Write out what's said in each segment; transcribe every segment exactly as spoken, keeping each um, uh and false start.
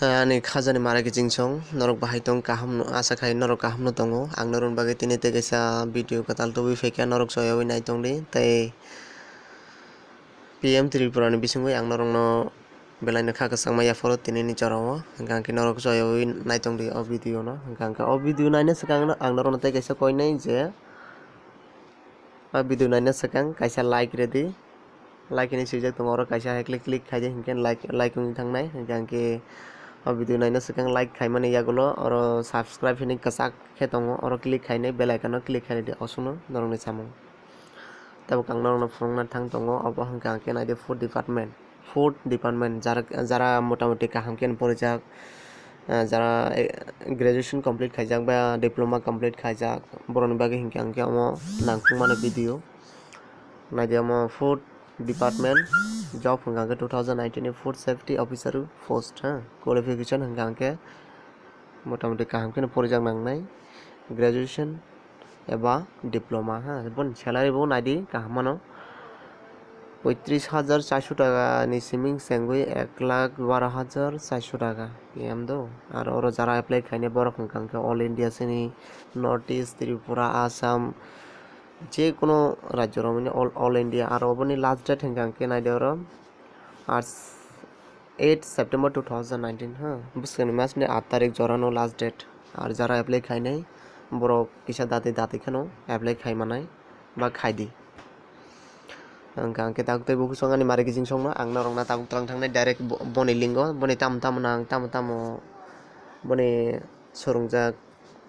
Ani khajani mara kiching song, norok bahai tong kaham no, asa khai norok kaham no tongo. Ang norok bagwi tini tei kaisa video kwtal tubui phaikha, norok soyawi nai tongdi. Tei P M Tripura ni bisingwi ang norokno belai no kha kwchangma yaphoro tinini jorao. Hwnkha hwnkhe norok soyawi nai tongdi o video no. Hwnkha hwnkhe o video naina swkang ang norokno tei kaisa koinai je, o video naina swkang kaisa like redi. Like hinwi swijak tongo, oro kaisa hai click, click khaidi, hinkhe like, like wngwi thangnai. Hinkhe ang khe o video naina swkang like khaimani yagulo oro subscribe hinwi kwchak khe tongo, oro click khainai, bell icon o click khainai di, osukno norokni samung. Tabuk ang norokno phunukna thang tongo, obo hwnkha ang khe naidi food department, food department jara, jara motamoti kaham khe porijak, ah, jara, eh, graduation complete khaijak ba diploma complete khaijak, borokni bagwi hinkhe ang khe omo nangkukmani video. Naidi omo food department job hwnkha khe two thousand nineteen ni food safety officer post, ha, qualification hwnkha khe motamoti kaham kheno porijak nangnai, graduation eba diploma, ha, boni salary bo naidi kaham mano, poitris hajar charso taka ni siming chengwi ek lakh baro hajar charso taka, em do. Aro oro jara apply khainai borok hwnkha khe all India sini, North East, Tripura, Assam, je kono rajyo romani all, all India. Aro oboni last date hwnkha khe naidi oro, ar eight September two thousand nineteen, ha, bwskangni masni aat tarik jorano last date. Ar jara apply khainai borok kisa dati dati kheno apply khai manai ba khaidi. Hwnkha hwnkhe tabuk tei bukhuk songani mari kiching songno ang norokna tabuk twlang thangnai direct bo-, boni lingo, boni tamo tamo nang, tamo tamo boni swrwngjak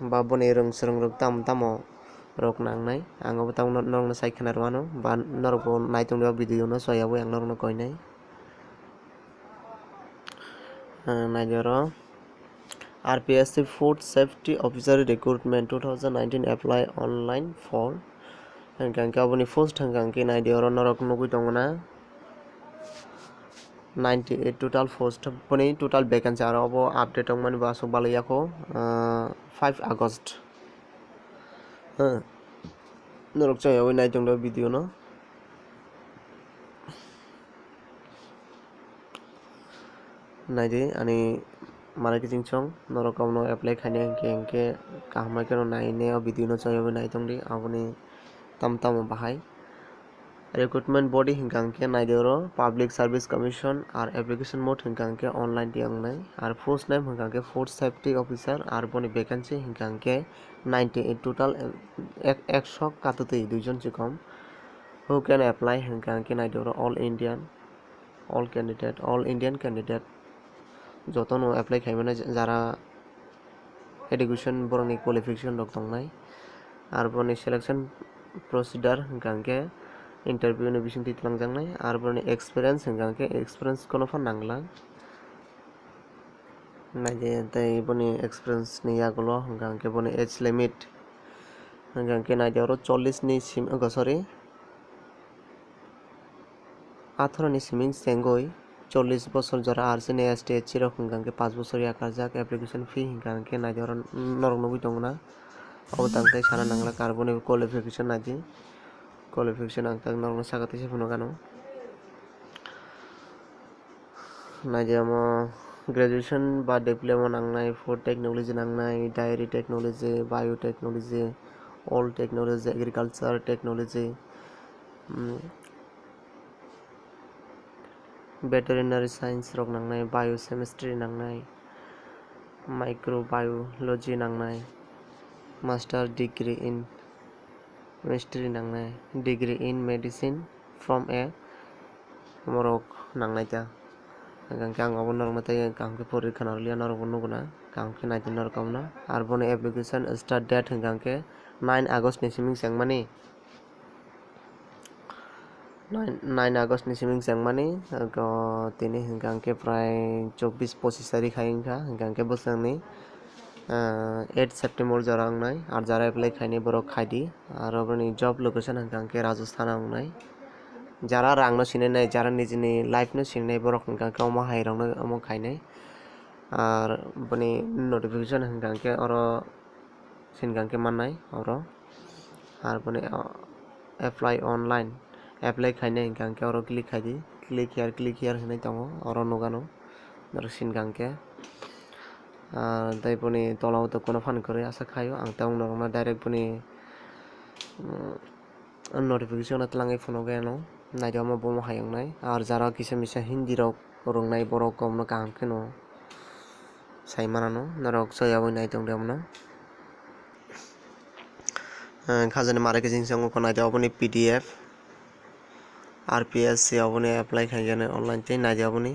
ba boni rwng swrwng rok tamo tamo rok nangnai. Ang obo tabuk norokno sai khwna rwano ba norokbo nai tongdi o video no, soyawi ang norokno koinai. Ah, naidi oro R P S C Food Safety Officer Recruitment two thousand nineteen apply online for. Hwnkha hwnkhe aboni post hwnkha hwnkhe naidi oro norok nugui tongo na. Ninety eight total post, boni total vacancy aro obo update wngmani bo aswk balai yakho, ah, five August. Ah, norok chayawai nai tongdo video no. Naidi ani mara kiching song, norok abono apply khainai hinkhe, hinkhe kaham bai kheno nainai o video no chayawai nai tongdi, aboni tamo tamo bahai. Recruitment body hwnkha hwnkhe naidi oro Public Service Commission, ar application mode hwnkha hwnkhe online tei wngnai, ar post name hwnkha hwnkhe Food Safety Officer, ar boni vacancy hwnkha hwnkhe ninety eight total, ek-, ekso katutwi duijon si kom. Who can apply hwnkha hwnkhe naidi oro all Indian, all candidate, all Indian candidate jotono apply khaimani jara education borokni qualification rok tongnai. Ar boni selection procedure hwnkha hwnkhe interview ni bisingtwi twlangjaknai, ar boni experience hwnkha hwnkhe experience kono phan nangla. Naidi tei boni experience ni yagulo hwnkha hwnkhe boni age limit hwnkha hwnkhe naidi oro chollish ni simi, oh, sorry, atharo ni siming chengwi chollish bosor jora, R C ni S T, S C rok hwnkha hwnkhe paanch bosor yakarjak. Application fee hwnkha hwnkhe naidi oro norok nugui tongo na. Obo tang tei sana nangla, karboni qualification naidi, qualification ang tak norokno saka tei se phunuk ano. Naidi omo graduation ba diploma nangnai, food technology nangnai, dairy technology, biotechnology, oil technology, agriculture technology, mm, veterinary science rok nangnai, biochemistry nangnai, microbiology nangnai, master degree in chemistry nangnai, degree in medicine from a, omorok nangnai ta. Hwnkha hwnkhe ang obo norokno tei kaham khe pori khna rwliya, norokbo nukgo na, kaham khe naidi norok abono. Ar boni application start date hwnkha hwnkhe nine August ni simi chengmani. Nine, nine August ni simi chengmani, ego tini hwnkha hwnkhe prai chobbish pochish tarik hai wngkha, hwnkha hwnkhe bwskangni, ah, eight September jora wngnai, ar jara apply khainai borok khaidi, aro boni job location hwnkha hwnkhe Rajasthan o wngnai. Jara rang no sinai nai, jara nijini life no sinai borok hwnkha hwnkhe omo hai rok no omo khainai, ar boni notification hwnkha hwnkhe oro sini hwnkha hwnkhe mannai oro. Ar boni, o, apply online, apply khainai hwnkha hwnkhe oro click khaidi, click here, click here hinwi tongo, oro nukano norok sini hwnkha hwnkhe. Ah, tei boni tola o to kono phan kwrwi asa khaio, ang tabuk norokno direct boni, mm, notification o twlangwi phunukgwi ano naidi omo bomo hai wngnai. Ar jara kisa misa Hindi rok rwngnai borok omono kaham kheno sai manano, norok soyabwi nai tongdi omono. Ah, khajani mare kiching songo naidi oboni P D F. R P S C oboni apply khaijani online tei naidi oboni.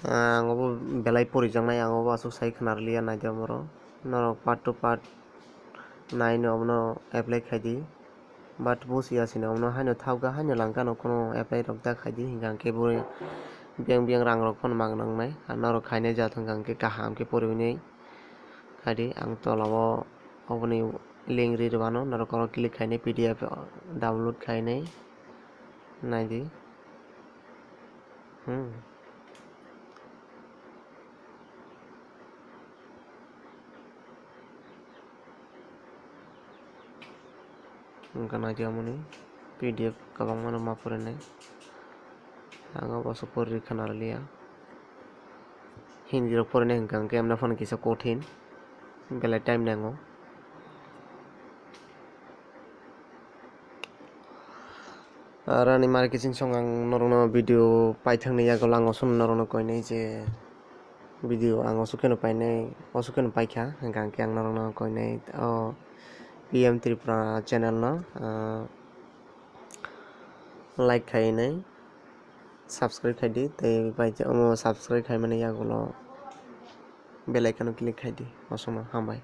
Ah, ang obo belai porijaknai, ang obo aswk sai khwnarliya naidi oborok. Norok part two part nine obono apply khaidi. But busiya sini obono haino thauga, haino langkano, kono apply rok da khaidi, hinkha khe bo biyang biyang rang rok phano mang nangnai. Ar norok khainai jat hinkha khe kaham khe poriwi nai khaidi. Ang tola o oboni link ri rwmano, norok oro click khainai, P D F download khainai. Naidi. Hmm. Wngkha naidi amoni P D F kwbangma no ma porinai. Ang obo aswk pori khwnarliya. Hindi rok porinai hinkha khe emna phano kisa kothin. Belai time nango. Aro ani mare kiching song ang norokno video paithakni yago lang osukno norokno koinai je video ang osuk kheno painai, osuk kheno paikha, hinkha khe ang norokno koinai o P M Tripura channel no, ah, like khainai, subscribe khaidi, tei bai omo subscribe khaimani yagulo bell icon o click khaidi, osukno hambai.